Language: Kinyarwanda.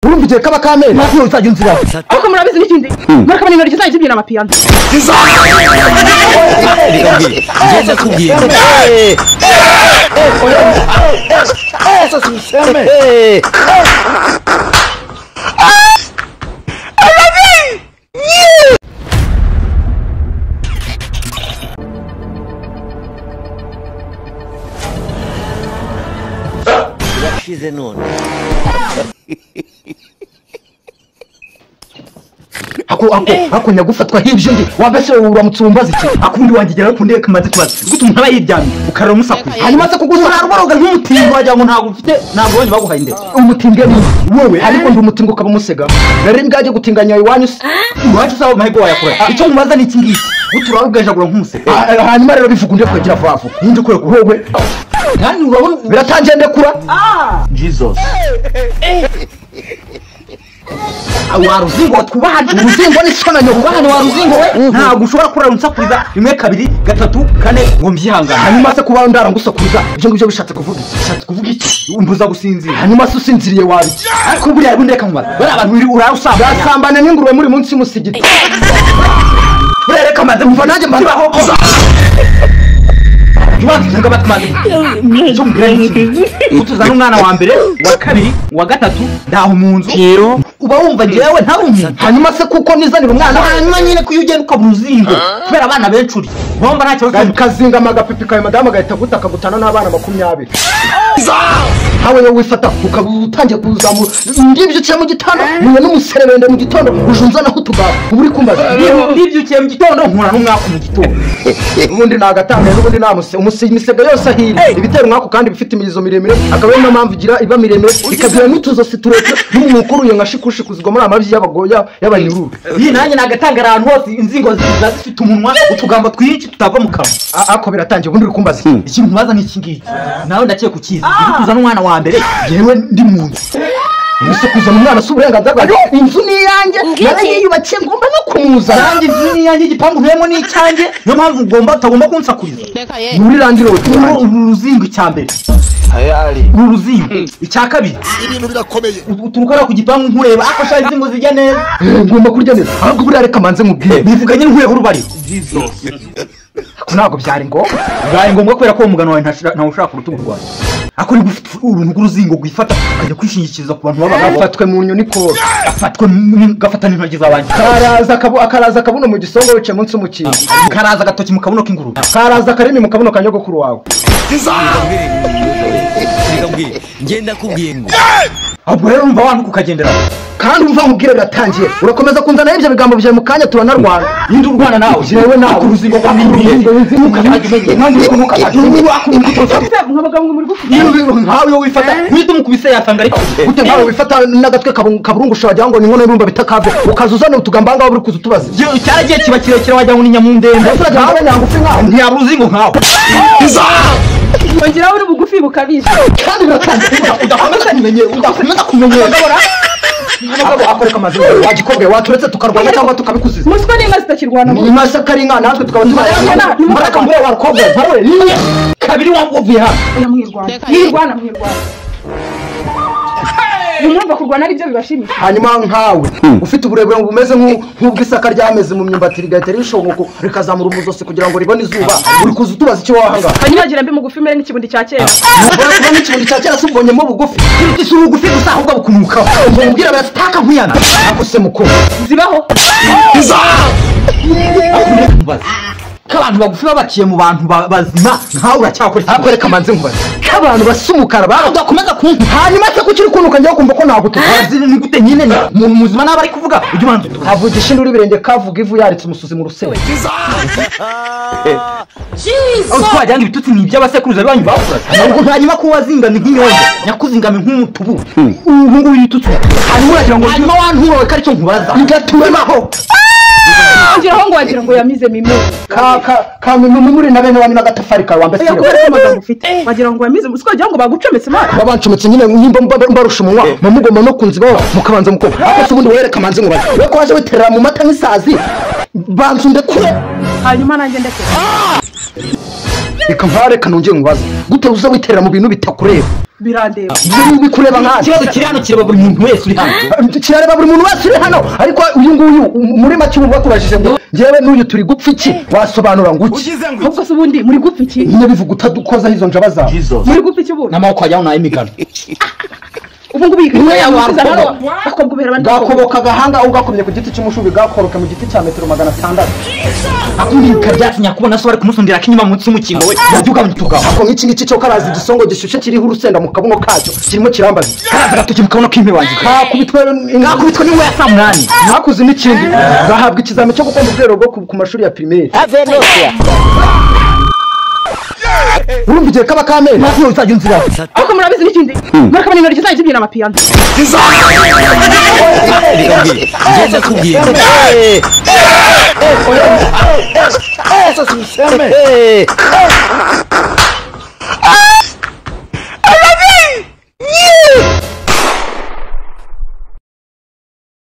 Urumva igihe kaba kamere ntabwo uzajya unzira. Ariko murabizi n'ikindi murakabana intoki zanyu zibyina amapiyano. Ngenda kubwira. Urashize none. Ako nyagufatwa hibyo ndi wabese uramutse umbaza iki akundi wangigera ko ndeka maze kubaza gute umuntu aba yiryamye ukarara umusakuza hanyuma se kugusa urarwaroga nk'umutingo wagira ngo ntabwo ufite ntabwo wonye baguhaye indero umutinge ni wowe ariko ndi umutingo ukaba umusega nari mbwaje gutinganya iwanyu se iwacu sawa mahego wayakora icyo mubaza ni iki ngiki gute urarubwejagura nk'umusega hanyuma rero bivuga undi kwegera vavu ninde ukwiye wowe kandi urabona biratangiye ndekura Jesus. Waruzingo twubahane uruzingo ni sona nyobahane waruzingo we ntabwo ushobora kurara unsakuriza 1 2 3 4 ngo mbyihangane hanyuma se kuba ndara ngusakuriza ibyo ngibyo bishatse kuvuga iki bishatse kuvuga iki umbuza gusinzira hanyuma se usinziriye wabiki ariko buriya ari ndeka mubaza bari abantu uri urarusambana urasambana n'ingurube muri munsi y'umusigiti buriya reka maze mva nanjye mbaho ntabwo batmaze icyo mbwira utuzana umwana wa mbere wa kabiri wa gatatu ndaho mu nzu uba wumva njyewe ntari umuntu hanyuma se kuko nizanira umwana hanyuma nyine ko iyo ugenda ukabura uruzingo kubera abana benshi uri bomba nta kibazo kazingama agapipi kawe madamu agahita agutaka n'abana 20 nkawe wowe wifata ukaba utangiye kuzamura ndibyukiye mu gitondo muye n'umuserebende mu gitondo ujunzanaho utugabo uba uri kumbaza ndibyukiye mu gitondo nkura n'umwaku mu gitondo ubundi nagatangaye n'ubundi namuse imisega yose ahiri ibitera umwaku kandi bifite imirizo miremire akaba ariyo mpamvu igira iba miremire ikagira n'utuzosi tureture n'umwukuruye nka shikushikuzwa muri amabyi y'abagoya y'abanyururu iyi nanjye nagatangara ahantu hose inzingo ziba zifite umunwa utugambo twinshi tutava mu kanwa ako biratangiye ubundi uri kumbaza ikintu nkubaza ni iki ngiki nawe ndakeka ukizi uri kuzana umwana wa mbere yewe ndi mu nzu ese kuzana umwana si uburenganzira bwanjye inzu ni iyanjye narayiyubakiye ngomba no kumuzana nanjye inzu ni iyanjye igipangu ntuyemo ni icyanjye niyo mpamvu ugomba utagomba kunsakuriza muri rangiro uru ruzingo icya mbere uru ruzingo icya kabiri ibintu birakomeye uturuka ku gipangu nkureba ako shaka inzingo zijya neza ngomba kurya neza ahubwo buriya reka manze mubwire bivuga nyine nkuyeho urubariro ntabwo byari ngombwa byari ngombwa kubera ko uwo mugano wawe ntawe ushaka urutugu rwawe ako uri gufite uruntu rw'uruzingo rwifata ukajya kwishingikiriza ku bantu b'abagabo gafatwe mu nyoni koro gafatwe gafata n'intoki z'abandi karaza akabuno mu gisongo wicaye munsi y'umukingo karaza agatoki mu kabuno k'ingurube karaza akarimi mu kabuno ka nyogokuru wawe Ngenda kubwiye ngo ahubwo rero urumva wantu kukagenderaho kandi umva nkubwire biratangiye urakomeza kunzana ibyo bigambo byawe mu kanya turanarwana ninde urwana nawe jewe nawe uruzingo rwa nkawe iyo wifata uhita umukubise yasanga ariko gute nkawe wifata n'agatwe kaburungusha wagira ngo ni inkono y'ibumba bita kave ukaza uzana utugamba ngaho uri kuza utubaza cyaragiye kiba kirekire wagira ngo ni nyamundende nkawe nyangufi nkawe ntiyaba uruzingo nkawe ongeraho uri bugufi bukabije kandi biratangiye udakomeza kumenyera akoreka amazina wagikobwe waturetse tukarwana cyangwa tukabikuziza muswa n'inka zitakirwana mu masaka ari inka natwe tukaba tubarana mbaraka mbure warukobwa mpawe rimwe kabiri wavuye hano mwirwana mwirwana mwirwana nimwumva kurwana ari byo bibashimisha hanyuma nkawe ufite uburebure bumeze nk'ubw'isaka ryameze mu myumbati rigahita rishongoka rikazamura umuzosi kugira ngo ribone izuba uri kuza utubaza icyo wahanga hanyuma gira mbi mugufi mere nk'ikibundi cya kera kuba nk'ikibundi cya kera si ubonyemo bugufi si ubugufi gusa ahubwo bukunukaho ubwira bataka nkuyana ako se mukuru zibaho k'abantu bagufi babaciye mu bantu bazima nkawe uracyakora ariko reka manze nkubaze k'abantu basa umukara udakomeza kumva hanyuma se kuki uri kunuka njyewe kumva ko nagutuka ni gute nyine umuntu muzima naba ari kuvuga ujye ubanza utuka kavugisha induru ibirenge kavuga ivu yaritse umusuzi mu rusenge aho twagira ngo ibitutsi ni iby'abasekuruza banyu bakuraga hanyuma ko wazingamye nk'inyonjo nyakuzingame nk'umutubu ubu ngubu ibitutsi hanyuma uragira ngo hanyuma wanturowe ko aricyo nkubaza bigatumaho ongeraho ngo wagira ngo yamize mime ka mimuri na bene wanyu n'agatafari kawe wambaye oya kubera ko amagambo ufite wagira ngo yamize muswa wagira ngo bagucometse imana babancometse nyine nimba mbarusha umunwa mumugomba no kunzibaho mukabanza muko ako se ubundi wereka manze nkubaze we ko waje witerera mu mata nk'isazi banza undekure Hanyuma nanjye ndeke. Reka nkareka nongeye nkubaze, gute uza witerera mu bintu bitakureba? Birandeba. Ibyo bikureba nkande. Ikibazo kiri hano kireba buri muntu wese uri hano. Kirareba buri muntu wese uri hano, ariko uyu nguyu muri make ubu bakubajije ngo njyewe n'uyu turi gupfa iki, wasobanura ngo iki? Ahubwo se ubundi muri gupfa iki? Nyine bivuga utadukozaho izo njaba zawe. Muri gupfa iki ubundi? N'amaboko wajyaho n'ay'imigano. Ubu ngubu iyi Imwe yawe yawe bakobwa ubera abandi. Gakoboka agahanga ugakomye ku giti cy'umushubi, gakoroka mu giti cya metero 600. Akundika byatsi nyakubona so bari kumusundira akinyuma munsi y'umukingo we. Wajya ugabanya utugabo. Ako nk'iki ngiki cyo karazi igisongo gishyushye kiriho urusenda mu kabuno kacyo kirimo kirambaza. Karaza agatoki mu kabuno k'impe wanjye. Kakubitwe Kakubitwe n'ingwe ya saa munani. Mwakuze n'ikindi gahabwa ikizami cyo gukora ubwero bwo ku mashuri ya primaire. Urumva igihe kaba kamena Maze uzajya unzira. Ariko murabizi n'ikindi, murakabona intoryi zanyu zibyina amapiyano. Reka mbwire, ngenda kubwiye ngo Sasa useme.